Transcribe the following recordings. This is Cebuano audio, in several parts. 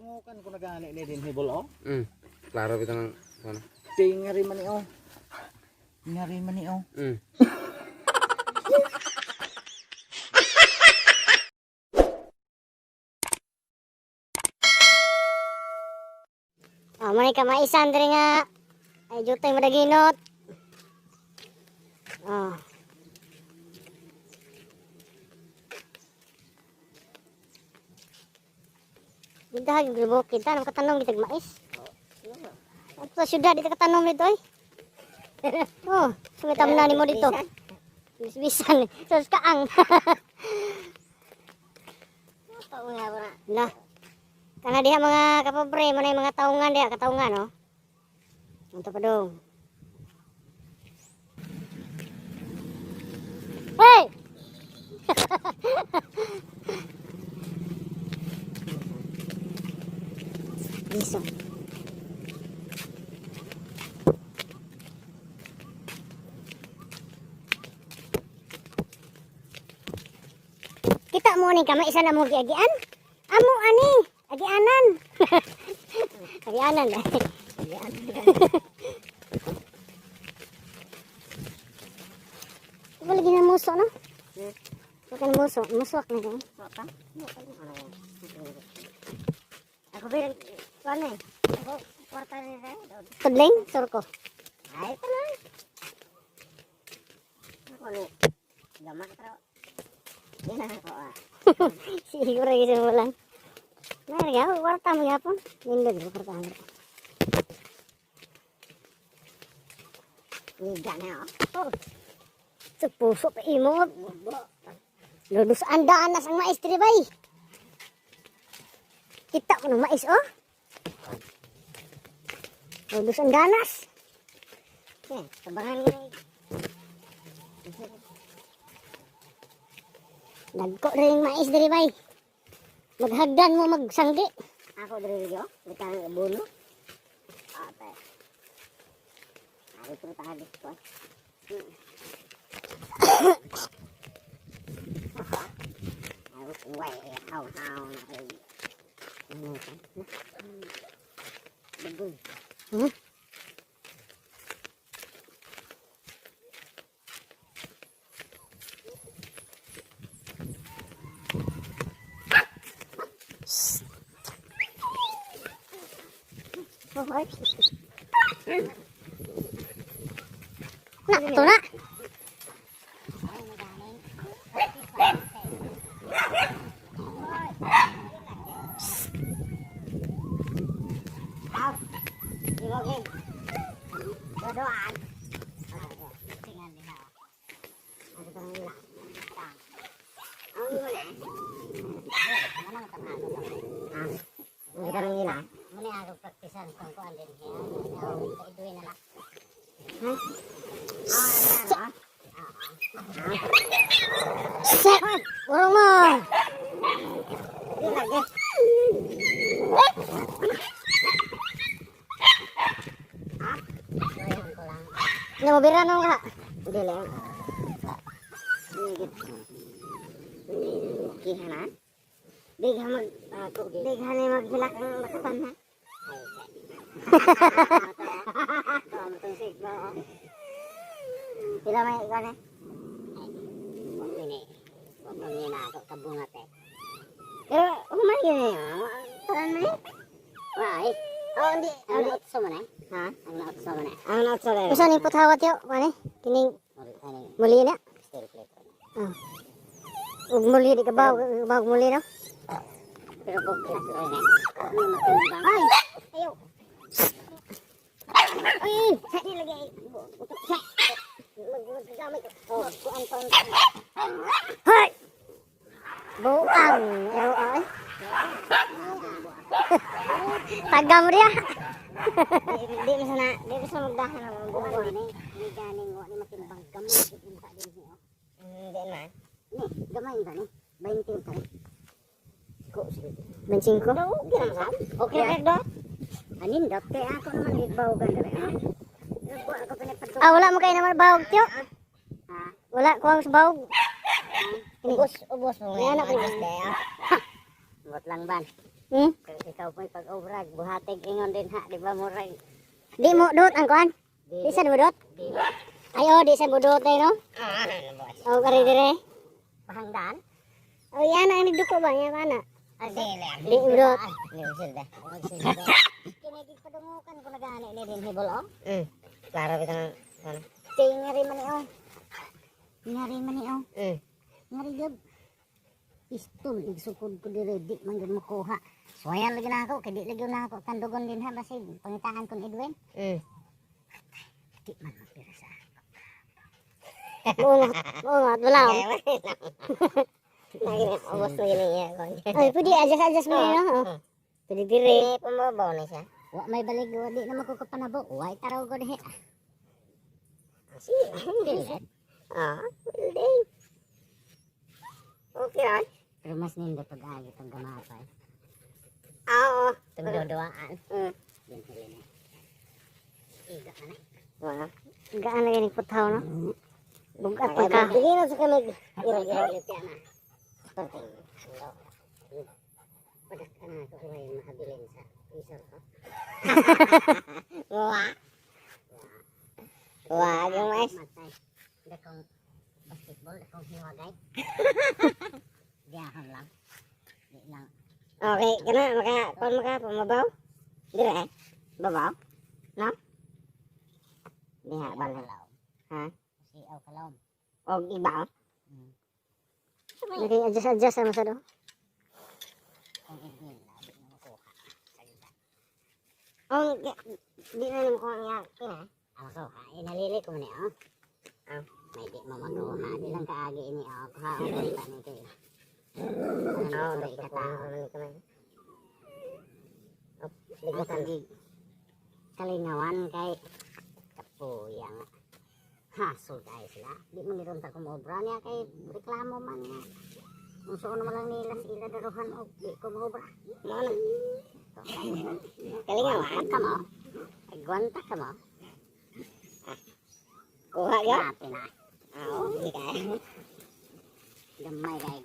Dungukan ko na gani ni din hibol oh. Klaro bitaw ng ano. Kay ngari man ni oh. Ngari man ni oh. Ah, man ka maisan diri nga. Ay jutay madaginot. Ah. Dito hag gribok kita nang katanom gitag mais. At sa syudad dito katanom dito ay. Oh, sumitam na nimo dito. Bisbisan. Sus kaang. Lah. Kana diha mga kapobre, mo na yung mga taungan diha, kataungan oh. Unto pa dong. Hey! Liso. Kita mo ni kama isa na mo giagian. Amo ani, agianan. Agianan. Agianan. Wala lagi na muso no? Wala na muso, musok na ko. Ako ba kuan eh. Ako kwarta ni sa. Tudling, surko. Ay tanan. Ako ni gama tro. Di na ako ah. Siguro lagi sa bulan. Nah, ya, warta mo yapon. Nindot ko kwarta mo. Niga na oh. Oh. Sa puso pa imo. Lulus andaan na sang mais diri bay. Kita mo ng mais oh. Lulus andanas. Eh, tabangan ni. Dagko rin mais diri bay. Maghagdan mo magsanggi. Ako diri yo, bitang buno. Ate. Ako ko tadi ko. Ako way haw haw na ay. Ano ka? Bagoy. Oh, ay. Na, ito na. Imogin. Dodoan. Tingnan nila. Ako tang nila. Ang wala. Ano ang tama ko Ah. Ang tanong nila. Muna ako praktisan kung kuan din. Iduin na lang. Ha? Ah, Sa, urong mo. Di lagi. Namabira no ka. Hindi lang. Kihanan. Bigha mag bigha ni maghilak ang lakatan ha. Pila may ikaw na? Wag na ako kabungat eh. Pero human yun eh. Taran mo eh. Why? Oh, hindi. Ang nautso mo na eh. Ha? Ang nautso mo na eh. Ang nautso na Usa ning putawat yo, kuan eh. Kining muli na. Steel plate. Ah. Ug muli di ka baw, baw muli no. Pero kung ito eh. May matimbang. Ay, ayo. Ay, Sa di lagi. Sa. Maggamit. Oh, kuan pa. Hoy. Buang, ero ay. Tagam riya. Di mo sana, di mo sana magdahan ang buwan ni. Ni ganing wa ni matimbang gamay unta din niyo. Hindi man. Ni gamay ba ni? 20 ta ni. Ko sige. 25. Okay naman sa. Okay okay do. Anin dot kay ako naman gibawgan dere. Nagkuha ako pinipad Ah, wala mo kay naman bawog tiyo. Ha? Wala kuwang sa bawog. Ubos, ubos mo Ayan, ako. ngayon. Ubos dayo. Bot lang ban. Hmm? Kung ikaw po'y pag-obrag, buhatig ingon din ha, di ba murag? Di mo dot ang kuan. Di sa mo dot. Ay oh, di sa mo dot ay no. Ah, ano Oh, kari dire. Pahangdan? Oh, yan ang nagduko ba? Yan ba na? Ah, dili. Di mo dot. Di silda. Kinigig padungukan ko na gani ni din hibol oh. Klaro bitang ano. Kay ngari man ni oh. Ngari man ni oh. Ngari gab. Pistol igsukod ko dire di man gud makuha. Suwayan lagi na ako kay di lagi na ako kandugon din ha basig pangitaan kon Edwin. Di man mapira sa Muungot, muungot, wala. Ubos mo yun iya ko. Ay, pwede adjust-adjust mo yun, no? Oh. Pwede dire. Pumubaw na siya. Wa may balig wa di na makukapanabo. Wa taraw ko dihi. Ah, building. Okay ra. Pero mas nindot pag agi tong gamapay. Oo. Tong duduaan. Yan hili na. Iga ka na. Wa. Gaan lagi ni putaw, no? Bugat pa ka. Sige na sa kamig. Ira-ira na. Torting. Padak ka na ako may makabilin sa isor ko. Wa. Wa, yung mais. Matay. Dakong basketball, dakong hiwagay. Diyahan lang. Di lang. Okay, kana maka kon maka pumabaw. Dire. Babaw. No? Diha balaw. Ha? Si aw kalom. Og ibaw. Lagi adjust-adjust ano sa do. Kung Edwin na di na makuha. Salita. Oh, di na naman kuha niya. Kina? Ah, makuha. Inalili ko ni oh. Ah, may di mo makuha. Di lang kaagi ini oh. Kuha ang ganita ni kayo. Ano oh, ikatao. Ligatan. Kalingawan kay kapuya nga. Hasol tayo sila. Di mo niron ta kumobra niya kay reklamo man niya. Kung saan naman lang nila sila daruhan o di kumobra. Mo na. Kalingawan ka mo. Agwanta ka mo. Kuha ka? Happy na. Ah, okay ka. Gamay kay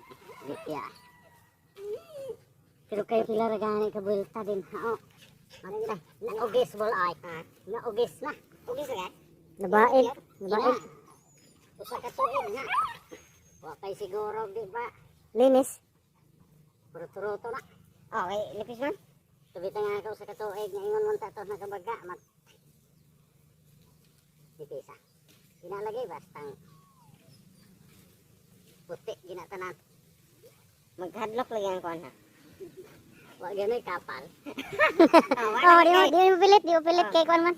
Bitya. Pero kayo pila ra gani ka buwelta din ha. Oh. Matay. Naugis bol ay. Naugis na. Ugis na. Nabaid, nabaid. Usa ka tuig na. Wa kay siguro di ba? Linis. Puro-turuto na. Okay, lipis man. Tubita nga ako sa katuig nga ingon man ta to nakabaga mat. Lipisa. Ginalagay bastang puti ginatanan. Maghadlok lagi ang kuan ha. Wa gano'y kapal. Oh, di mo pilit, di mo pilit kay kuan man.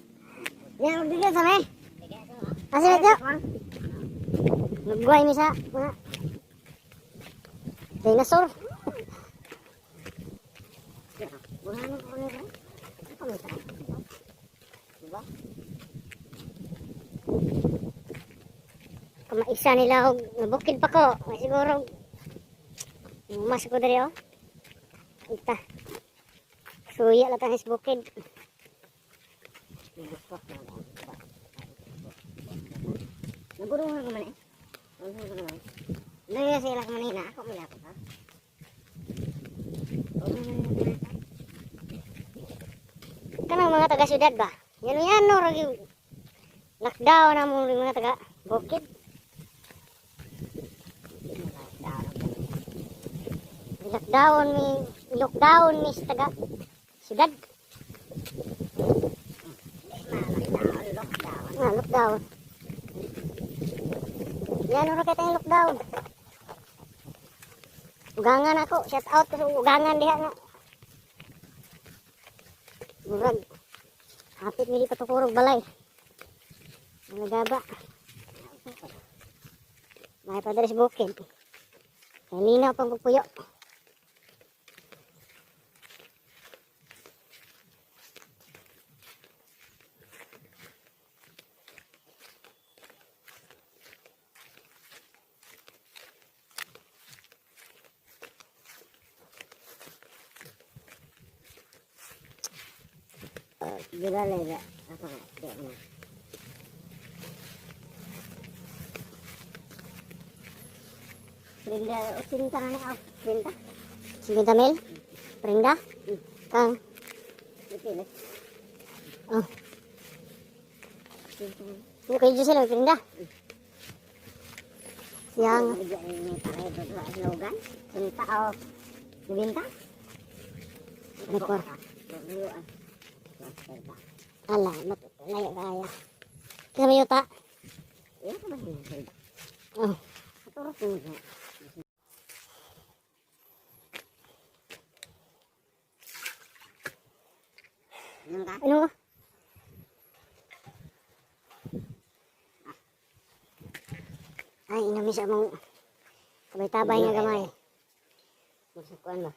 Ya, magbigay sa may. Asa na to? Nagguay mi sa mga dinosaur. Buhanon ko nila. Ano ka? Diba? Kamaisa nila og nabukid pa ko. May siguro mas ko diri oh. Ita. Suya lang tayo sa bukid. Nagurungan ko man eh. Nagurungan ko man eh. Nagurungan sila ko man eh. Ako milapot ha. Kanang mga taga syudad ba? Yan yan no ragi lockdown na mo mga taga bukid. Lockdown mi sa taga syudad. Ah, lockdown. Yan ro kay lockdown. Ugangan ako, shout out ko sa ugangan diha nga. Murag. Hapit mi di patukurog balay. Nagaba. May padres bukid. Kay linaw pang pupuyo. Gila lega. Apa ka? Di na. Brinda, cinta na ni ako. Brinda. 50 mil. Prinda. Kang. Ipili. Oh. Yung kay Jose lang, pirinda. Siyang. Bigyan ni para ito sa slogan. Sinta o ibinta. Ano ko? Ala, mat layo kaya. Kaya may yuta. Iya ka ba sila? Oh. Turot mo. Ano ka? Ano? Ay, inami sa among tabay-tabay nga gamay. Magsakuan mo.